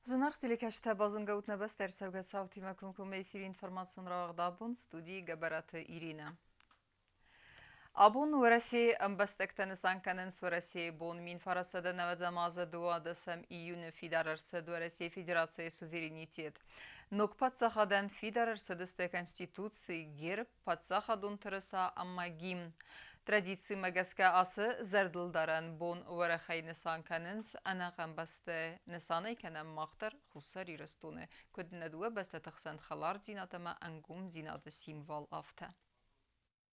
Зынаргъ телекӕсджытӕ, базонгӕ ут нӕ бӕстӕ ӕрцӕугӕ цаутимӕ комкоммӕ эфиры информацион рауагъд абон, студийы Гӕбӕраты Иринӕ. Абон Уӕрӕсейы ӕмбӕстӕгтӕ нысан кӕнынц Уӕрӕсейы бон 1990 азы 12 июны фидар ӕрцыд Уӕрӕсейы Федерацийы суверенитет. Ног паддзахадӕн фидар ӕрцыдысты Конституци, герб, паддзахадон тырыса ӕмӕ гимн. Традицимӕ гӕсгӕ ацы зӕрдылдарӕн бон уӕрӕхӕй нысан кӕнынц ӕнӕхъӕн бӕстӕ. Нысанӕй кӕнӕм мах дӕр Хуссар Ирыстоны, куыд нӕ дыууӕ бӕстӕты хсӕн хӕлардзинад ӕмӕ ӕнгомдзинады символ, афтӕ.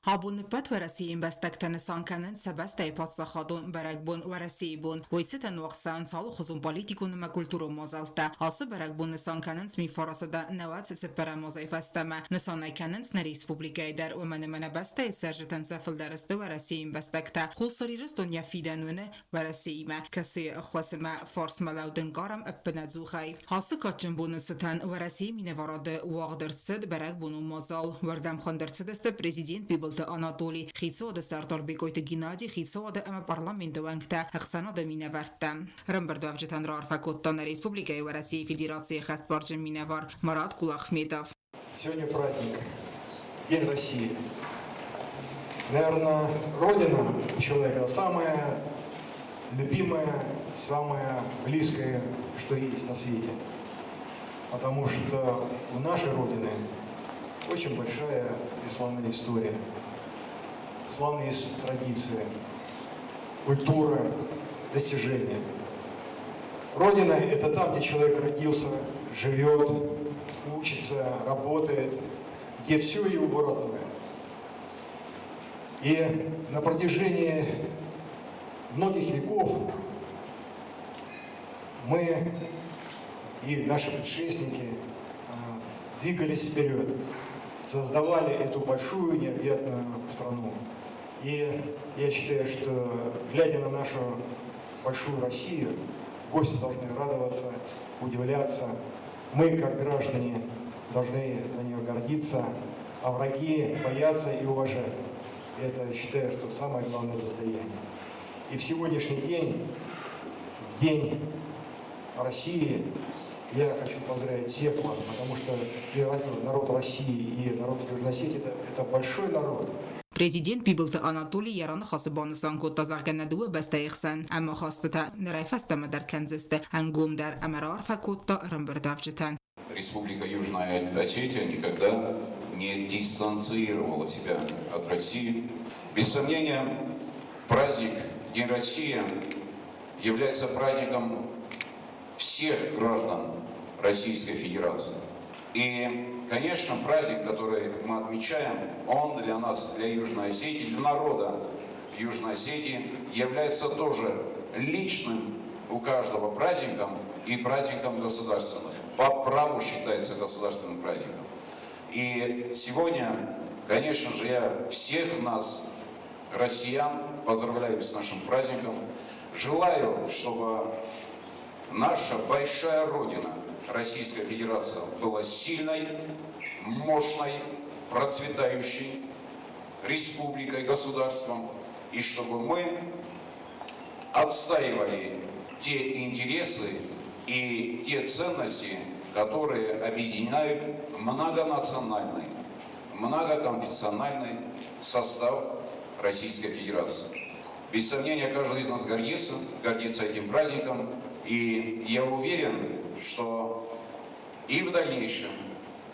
Абон ӕппӕт Уӕрӕсейы ӕмбӕстӕгтӕ нысан кӕнынц сӕ бӕстӕйы паддзахадон бӕрӕгбон Уӕрӕсейы бон. Уый цытӕн уагъд цӕуынц алыхуызон политикон ӕмӕ культурон мадзӕлттӕ. Ацы бӕрӕгбон нысан кӕнынц мифарасада 90 цыппӕрӕм азӕй фӕстӕмӕ. Нысан ӕй кӕнынц нӕ республикӕйы дӕр, уымӕн ӕмӕ нӕ бӕстӕйы цӕрджытӕн сӕ фылдӕр сты Уӕрӕсейы ӕмбӕстӕгтӕ. Хуссар Ирыстон йӕ фидӕн уыны Уӕрӕсеимӕ, кӕцыйы ӕххуысмӕ фарсмӕ лӕудын карӕм ӕппынӕдзухӕй. Ацы кадджын боны цытӕн Уӕрӕсейы минӕварады уагъд ӕрцыд бӕрӕгбонон мадзал. Уырдӕм хуынд ӕрцыдысты президент Бибылты Анатоли, хицауады сӕрдар Бекъойты Геннади, хицауады ӕмӕ парламенты уӕнгтӕ, ӕхсӕнады минӕвӕрттӕ. Ӕрӕмбырдуӕвджытӕн раарфӕ кодта нӕ республикӕйы Уӕрӕсейы Федерацийы хӕстбарджын минӕвар Марат Кулахметов. Сегодня праздник, День России. Наверное, Родина человека самая любимая, самое близкое, что есть на свете. Потому что у нашей Родины очень большая и славная история, славные традиции, культура, достижения. Родина – это там, где человек родился, живет, учится, работает, где все его родное. И на протяжении многих веков мы и наши предшественники двигались вперед, создавали эту большую необъятную страну. И я считаю, что глядя на нашу большую Россию, гости должны радоваться, удивляться. Мы, как граждане, должны на нее гордиться, а враги бояться и уважать. Это, считаю, что самое главное достояние. И в сегодняшний день, День России, я хочу поздравить всех вас, потому что народ России и народ Южной Осетии – это большой народ. Президент Бибылты Анатоли йӕ раныхасы банысан кодта, зӕгъгӕ, нӕ дыууӕ бӕстӕйы хсӕн ӕмахастытӕ нырӕй фӕстӕмӕ дӕр кӕндзысты ӕнгомдӕр ӕмӕ раарфӕ кодта ӕрӕмбырдуӕвджытӕн. Республика Южная Осетия никогда не дистанцировала себя от России. Без сомнения, праздник День России является праздником всех граждан Российской Федерации. И, конечно, праздник, который мы отмечаем, он для нас, для Южной Осетии, для народа Южной Осетии является тоже личным у каждого праздником и праздником государственных. По праву считается государственным праздником. И сегодня, конечно же, я всех нас, россиян, поздравляю с нашим праздником. Желаю, чтобы наша большая Родина, Российская Федерация, была сильной, мощной, процветающей республикой, государством, и чтобы мы отстаивали те интересы и те ценности, которые объединяют многонациональный, многоконфессиональный состав Российской Федерации. Без сомнения, каждый из нас гордится, гордится этим праздником, и я уверен, что и в дальнейшем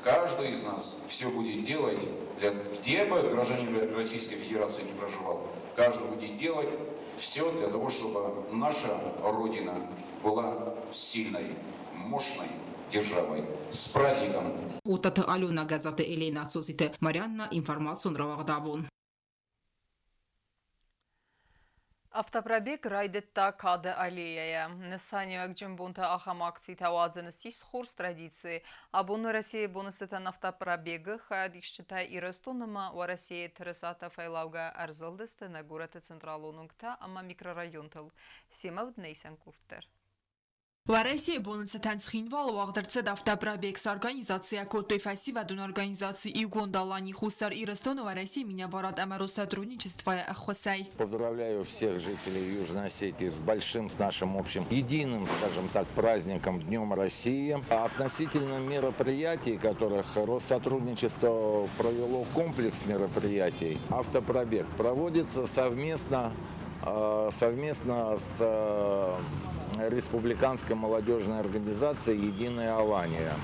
каждый из нас все будет делать, для, где бы гражданин Российской Федерации не проживал, каждый будет делать все для того, чтобы наша Родина была сильной, мощной державой. С праздником! Уттаты Алена, Гӕззаты Елена, Цоциты Марианна, информацион рауагъд абон. Автопробег райдыдта Кады аллеяйӕ. Нысаниуӕгджын бонты ахӕм акцитӕ уадзын ссис хорз традици. Абон Уӕрӕсейы боны цытӕн автопробегы хайадисджытӕ Ирыстон ӕмӕ Уӕрӕсейы тырысатӕ фӕйлаугӕ ӕрзылдысты нӕ горӕты централон уынгтӕ ӕмӕ микрорайонтыл. Семӕ уыд нӕ исӕн къорд дӕр. Уӕрӕсейы боны цытӕн Цхинвалы уагъд ӕрцыд автопробег, сорганизаци йӕ кодтой фӕсивӕдон организаци Иугонд Алани Хуссар Ирыстоны Уӕрӕсейы минӕварад ӕмӕ Россотрудничествойы ӕххуысӕй. Поздравляю всех жителей Южной Осетии с большим, с нашим общим, единым, скажем так, праздником Днем России. Относительно мероприятий, которых Россотрудничество провело комплекс мероприятий, автопробег проводится совместно с республиканской молодежной организацией «Единая Алания».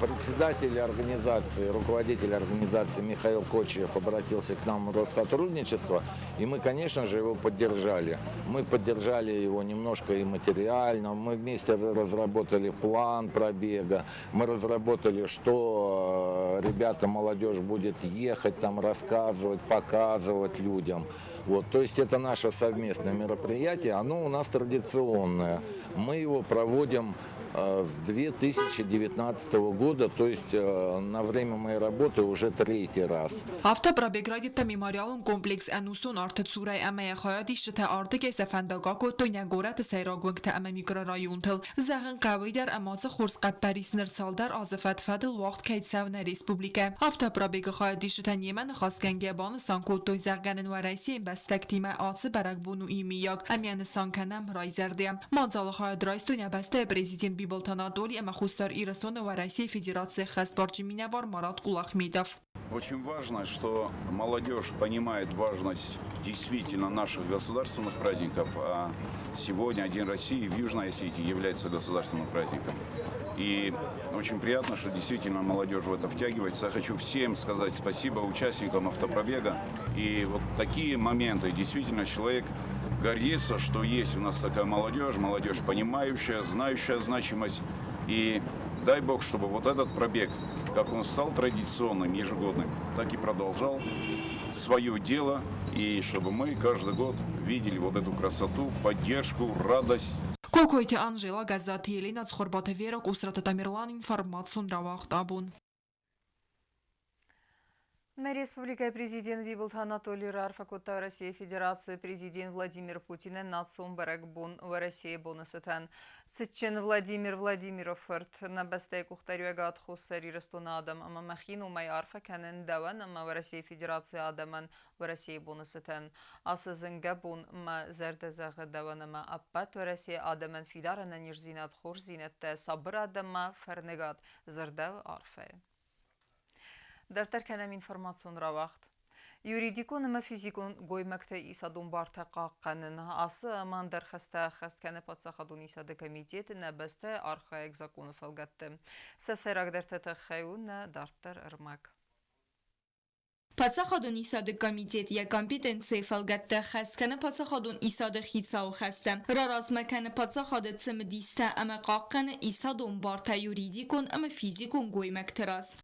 Председатель организации, руководитель организации Михаил Кочиев обратился к нам в Россотрудничество, и мы, конечно же, его поддержали. Мы поддержали его немножко и материально, мы вместе разработали план пробега, мы разработали, что ребята, молодежь будет ехать там, рассказывать, показывать людям. Вот, то есть это наше совместное мероприятие, оно у нас традиционное. Мы его проводим с 2019 года, то есть на время моей работы уже третий раз. Автопробег райдыдта мемориалон комплекс Ӕнусон арты цурӕй ӕмӕ йӕ хайадисджытӕ ардыгӕй сӕ фӕндаг акодтой нӕ горӕты сӕйраг уынгтӕ ӕмӕ микрорайонтыл. Зӕгъын хъӕуы дӕр, ӕмӕ ацы хорз хъӕппӕрис ныр цалдӕр азы фӕд-фӕдыл уагъд кӕй цӕуы нӕ республикӕ. Автопробегы хайадисджытӕ немӕ ныхасгӕнгӕ банысан кодтой, зӕгъгӕ нын Уӕрӕсейы ӕмбӕстӕгтимӕ ацы бӕрӕгбон у иумиаг ӕмӕ нысан кӕнӕм райзӕрдӕ. Мадзалы хайад райстой нӕ бӕстӕйы президент Бибылты Анатоли ӕмӕ Хуссар Ирыстоны Уӕрӕсейы Федерацийы ӕххӕстбарджын минӕвар Марат Кулахметов. Очень важно, что молодежь понимает важность действительно наших государственных праздников. А сегодня День России в Южной Осетии является государственным праздником. И очень приятно, что действительно молодежь в это втягивается. Я хочу всем сказать спасибо участникам автопробега. И вот такие моменты действительно человек гордится, что есть у нас такая молодежь, молодежь понимающая, знающая значимость. И дай бог, чтобы вот этот пробег, как он стал традиционным, ежегодным, так и продолжал свое дело. И чтобы мы каждый год видели вот эту красоту, поддержку, радость. Кокойты Анжела, Гӕззаты Елена, Цхуырбаты Вера, Къусраты Тамерлан, информацион рауагъд Абон. Нӕ республикӕйы президент Бибылты Анатоли раарфӕ кодта Российы Федерацийы президент Владимир Путинӕн национ бӕрӕгбон Уӕрӕсейы боны цытӕн. Цытджын Владимир Владимиры фырт, нӕ бӕстӕйы къухдариуӕгад Хуссар Ирыстоны адӕм ӕмӕ мӕхи номӕй арфӕ кӕнын дӕуӕн ӕмӕ Уӕрӕсейы Федерацийы адӕмӕн Уӕрӕсейы боны цытӕн. Ацы зынгӕ бон мӕ зӕрдӕ зӕгъы дӕуӕн ӕмӕ ӕппӕт Уӕрӕсейы адӕмӕн фидар ӕнӕниздзинад, хорздзинӕдтӕ, сабырад ӕмӕ фӕрныгад, дзырдӕуы арфӕйы. Дарддӕр кӕнӕм информацион рауагъд. Юридикон ӕмӕ физикон гоймӕгтӕ исадон бартӕ хъахъхъӕнын ацы ӕмӕ ӕндӕр хӕстӕ ӕххӕст кӕны паддзахадон исады комитет нӕ бӕстӕйы архайӕг законы фӕлгӕтты. Сӕ сӕйрагдӕрты тыххӕй у нӕ дарддӕр ӕрмӕг. Паддзахадон исады комитет йӕ компетенцийы фӕлгӕтты ӕххӕст кӕны паддзахадон исады хицауы хӕстӕ, раразмӕ кӕны паддзахады цымыдистӕ ӕмӕ хъахъхъӕны исадон бартӕ юридикон ӕмӕ физикон гоймӕгты раз.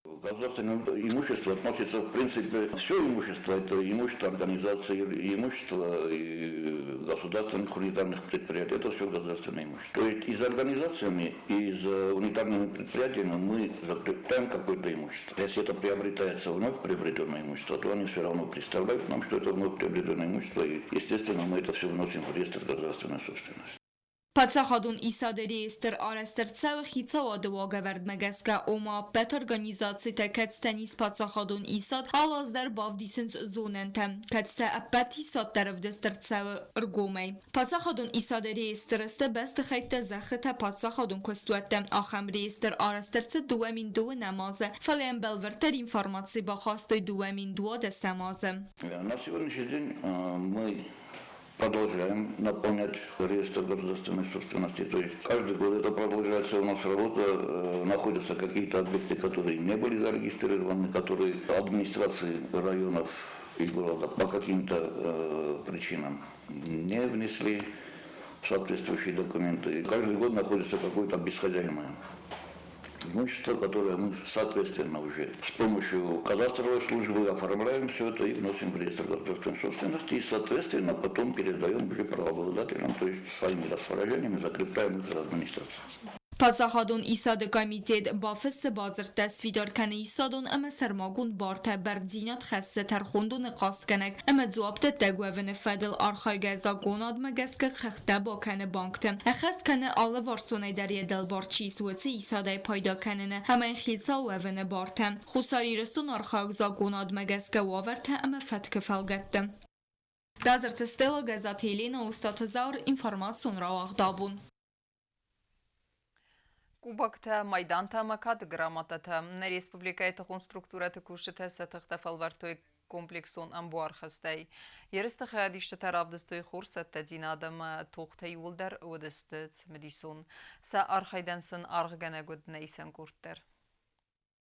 Государственное имущество относится, в принципе, все имущество, это имущество организации, имущество государственных унитарных предприятий, это все государственное имущество. То есть и за организациями, и за унитарными предприятиями мы закрепляем какое-то имущество. Если это приобретается вновь приобретенное имущество, то они все равно представляют нам, что это вновь приобретенное имущество, и, естественно, мы это все вносим в реестр государственной собственности. Паддзахадон исады реестр арӕзт ӕрцӕуы хицауады уагӕвӕрдмӕ гӕсгӕ, ома ӕппӕт организацитӕ, кӕцытӕн ис паддзахадон исад, алы аз дӕр бавдисынц зонӕнтӕ, кӕцытӕ ӕппӕт исад дӕр ӕвдыст ӕрцӕуы ӕргомӕй. Паддзахадон исады реестры сты бӕстыхӕйттӕ, зӕххытӕ, паддзахадон куыстуӕттӕ. Ахӕм реестр арӕзт ӕрцыд 2012 азы, фӕлӕ йӕм бӕлвырддӕр информаци бахастой 2012 азы. На сегодняшний день мы продолжаем наполнять реестр государственной собственности. То есть каждый год это продолжается у нас работа, находятся какие-то объекты, которые не были зарегистрированы, которые администрации районов и города по каким-то причинам не внесли соответствующие документы. Каждый год находится какое-то бесхозяйное имущество, которое мы, соответственно, уже с помощью кадастровой службы оформляем все это и вносим в реестр государственной собственности и, соответственно, потом передаем уже правообладателям, то есть своими распоряжениями закрепляем их за администрацией. Паддзахадон исады комитет бафыссы бадзырдтӕ, сфидар кӕны исадон ӕмӕ сӕрмагонд бартӕ, бӕрндзинад хӕссы тӕрхондоны хъастгӕнӕг ӕмӕ дзуапдӕттӕг уӕвыны фӕдыл архайгӕ законадмӕ гӕсгӕ хыгъдтӕ бакӕны банкты, ӕххӕст кӕны алыварсонӕй дӕр йӕ дӕлбар чи ис, уыцы исадӕй пайда кӕныны ӕмӕ йын хицау уӕвыны бартӕ. Хуссар Ирыстон архайӕг законадмӕ гӕсгӕ уавӕртӕ ӕмӕ фӕткы фӕлгӕтты. Базырты Стелла, Гӕззаты Еленӕ, Остъаты Зауыр, информацион рауагъд абон. Кубоктӕ, майдантӕ ӕмӕ кады грамотатӕ. Нӕ республикӕйы тыхон структурӕты кусджытӕ сӕ тыхтӕ фӕлвӕрдтой комплексон ӕмбуархӕстӕй. Ерысты хайадисджытӕ равдыстой хорз цӕттӕдзинад ӕмӕ тохтӕ иууылдӕр уыдысты цымыдисон. Сӕ архайдӕн сын аргъгӕнӕг уыд нӕ исӕн къорд дӕр.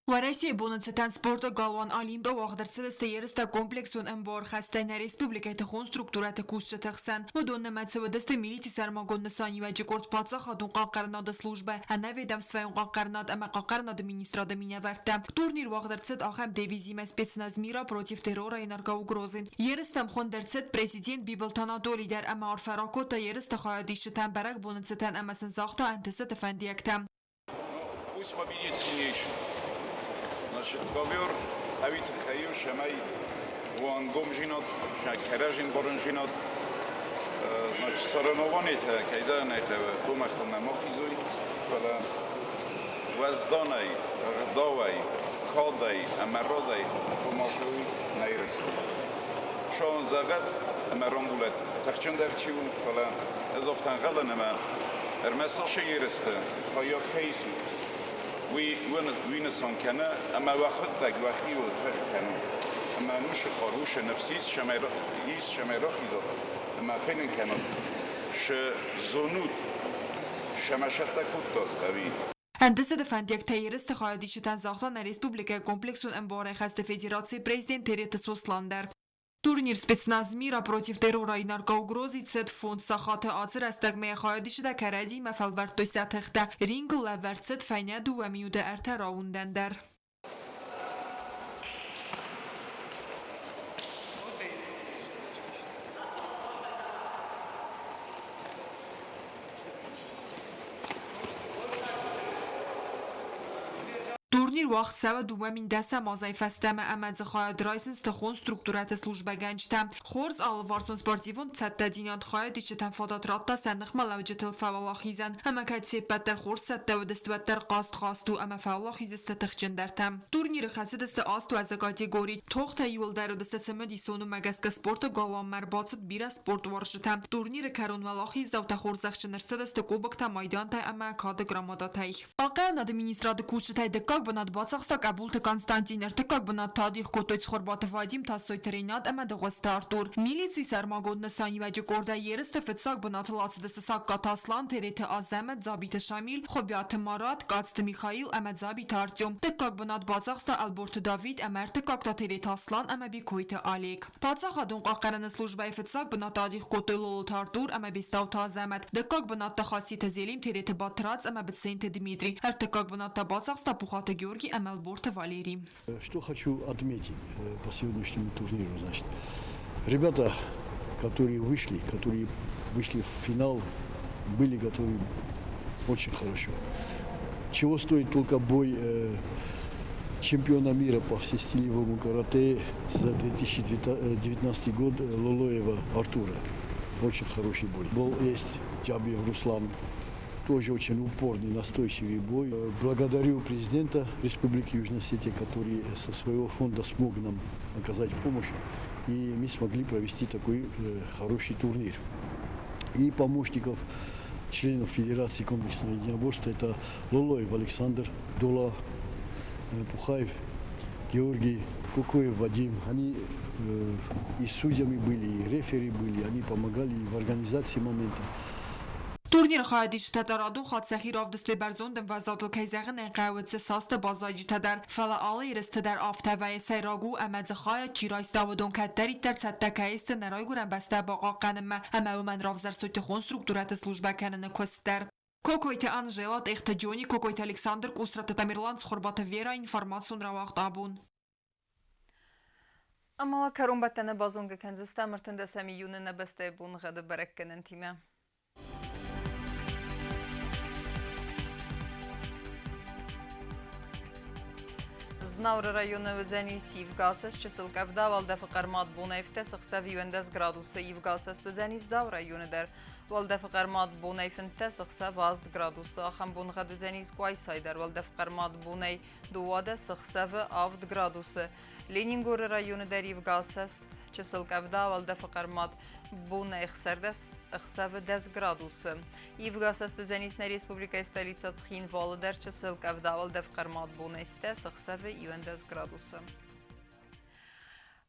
Уӕрӕсейы боны цытӕн спорты галуан Олимп-ы уагъд ӕрцыдысты ерыстӕ комплексон ӕмбуархӕстӕй нӕ республикӕйы тыхон структурӕты кусджыты хсӕн. Уыдон нымӕцы уыдысты милицийы сӕрмагонд нысаниуӕджы къорд паддзахадон хъахъхъӕнынады службӕ, ӕнӕведомствӕйон хъахъхъӕнынад ӕмӕ хъахъхъӕнынады министрады минӕвӕрттӕ. Турнир уагъд ӕрцыд ахӕм девизимӕ «Спецназ мира против террора и наркоугрозы». Ерыстӕм хуынд ӕрцыд президент Бибылты Анатолий дӕр ӕмӕ арфӕ ракодта ерысты хайадисджытӕн бӕрӕгбоны цытӕн ӕмӕ сын загъта ӕнтыстыты фӕндиӕгтӕ. Пусть победит сильнейший. Значит, ковер ӕви тыххӕй у, цӕмӕй уӕнгомдзинад, кӕрӕдзин бӕрндзинад, значит, соревнованийтӕ кӕйдӕр нӕ хъӕуы, томӕхтыл нӕ ма хизой, фӕлӕ уӕзданӕй, ӕгъдауӕй, кадӕй ӕмӕ радӕй хъуымасӕуй нӕ Ирыстон. Сауын зӕгъӕд ӕмӕ рамбулӕд, тыхджындӕр чи у, фӕлӕ ӕз афтӕ ӕнхъӕлын ӕмӕ ӕрмӕст ацы ерысты хайад кӕй исут, уый уый нысан кӕны, ӕмӕ уӕхӕдӕг уӕхиуыл тых кӕнут, ӕмӕ мысы хъару, сы ныфс ис, ис, цӕмӕй рахизат ӕмӕ фенын кӕнат, шы зонут, сӕмӕ сӕттӕ кодтат ӕви. Ӕнтысыды фӕндиӕгтӕ ерысты хайадисджытӕн загъта нӕ республикӕйы комплексон ӕмбуарӕйхӕсты федерацийы президент Тереты Сослан дӕр. Турнир «Спецназ мира против террора и наркоугрозы» цыд фондз сахаты. Ацы рӕстӕгмӕ йӕ хайадисджытӕ кӕрӕдзимӕ фӕлвӕрдтой сӕ тыхтӕ. Рингыл лӕвӕрд цыд фӕйнӕ дыууӕ минуты ӕртӕ раундӕн дӕр. Турнир уагъд цӕуы 2010 азӕй фӕстӕмӕ ӕмӕ дзы хайад райсынц тыхон структурӕты службӕгӕнджытӕ. Хорз алыварсон спортивон цӕттӕдзинад хайадисджытӕн фадат радта сӕ ныхмӕлӕуджытыл фӕуӕлахизӕн. Ӕмӕ кӕд се ппӕт дӕр хорз цӕттӕ уыдысты, уӕддӕр хъазт хъазт у ӕмӕ фӕуӕлахиз сты тыхджындӕртӕ. Турниры хӕцыдысты астуӕзы категори. Тохтӕ иуылдӕр уыдысты цымыдисон, уымӕ гӕсгӕ спорты галуанмӕ ӕрбацыд бирӕ спортуарзджытӕ. Турниры кӕрон уӕлахиздзаутӕ хорзӕхджын ӕрцыдысты кубоктӕ, майдантӕ ӕмӕ кады грамотатӕй. Хъахъхъӕнынады министрады кусджытӕй дыккаг бынат бацахста Къӕбулты Константин, ӕртыккаг бынат та адих кодтой Цхуырбаты Вадим, Тассойты Ренат ӕмӕ Дыгъуызты Артур. Милицийы сӕрмагонд нысаниуӕджы къордӕй ерысты фыццаг бынатыл ацыдысты Сагкаты Аслан, Тереты Азӕмӕт, Дзабиты Шамил, Хуыбиаты Марат, Къадзты Михаил ӕмӕ Дзабиты Артем. Дыккаг бынат бацахста Ӕлборты Давид ӕмӕ ӕртыккаг та Тереты Аслан ӕмӕ Бекойты Олег. Паддзахадон хъахъхъӕнӕны службӕйы фыццаг бынат адих кодтой Лолоты Артур ӕмӕ Бестауты Азӕмӕт, дыккаг бынат та Хаситы Зелим, Тереты Батрадз ӕмӕ Быценты Дмитрий, ӕртыккаг бынат та бацахста Пухаты Георгий ӕмӕ Ӕлборты Валерий. Что хочу отметить по сегодняшнему турниру, значит, ребята, которые вышли в финал, были готовы очень хорошо. Чего стоит только бой чемпиона мира по всестилевому карате за 2019 год Лолоева Артура. Очень хороший бой. Был есть Джабиев Руслан, тоже очень упорный, настойчивый бой. Благодарю президента Республики Южная Осетия, который со своего фонда смог нам оказать помощь, и мы смогли провести такой хороший турнир. И помощников членов Федерации комплексного единоборства это Лолоев Александр, Дула Пухаев, Георгий Кукоев Вадим. Они и судьями были, и рефери были, они помогали в организации момента. Турниры хайадисджытӕ дӕр радон хатт сӕхи равдыстой бӕрзонд ӕмвӕзадыл, кӕй зӕгъын ӕй хъӕуы, цы цасты баззайджытӕ дӕр, фӕлӕ алы ерысты дӕр афтӕ вӕййы, сӕйраг у ӕмӕ дзы хайад чи райста, уыдон кӕддӕриддӕр цӕттӕ кӕй сты нӕ райгуырӕн бӕстӕ бахъахъхъӕнынмӕ ӕмӕ уымӕн равзӕрстой тыхон структурӕты службӕ кӕныны куыст дӕр. Кокойты Анжела, Тъехты Джони, Кокойты Александр, Къусраты Тамерлан, Цхуырбаты Вера, информацион рауагъд абон. Ӕмӕ уӕ кӕронбӕттӕны базонгӕ кӕндзыстӕм 13 июны нӕ бӕстӕйы боныгъӕды бӕрӕггӕнӕнтимӕ. Знауыры районы уыдзӕнис ивгӕ чысыл къӕвда, уӕлдӕфы хъӕрмад бонӕй 15, ӕхсӕв 11 градусы. Ивгӕ уыдзӕнис Дзауы районы дӕр. Уӕлдӕфы хъӕрмад бонӕй 15, ӕхсӕв 8 градусы. Ахӕм боныгъӕд уыдзӕнис Къуайсайы дӕр. Уӕлдӕфы хъӕрмад бонӕй 12, ӕхсӕвы 7 градусы. Ленингоры районы дӕр ивгӕ чысыл къӕвда, уӕлдӕфы хъӕрмад бонӕй 16, ӕхсӕвы 10 градусы. Ивгӕ уыдзӕнис нӕ республикӕйы столицӕ Цхинвалы дӕр чысыл къӕвда, уӕлдӕфы хъӕрмад бонӕй 10, ӕхсӕвы 11 градусы.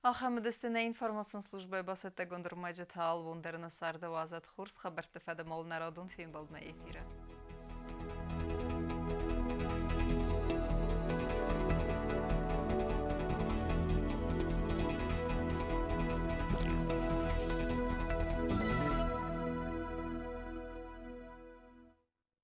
Ахӕм уыдысты нӕ информацион службӕйы бацӕттӕгонд ӕрмӕджытӕ. Алыбон дӕр нӕ царды уадзӕд хорз хабӕртты фӕдыл нӕ радон фембӕлдмӕ эфиры.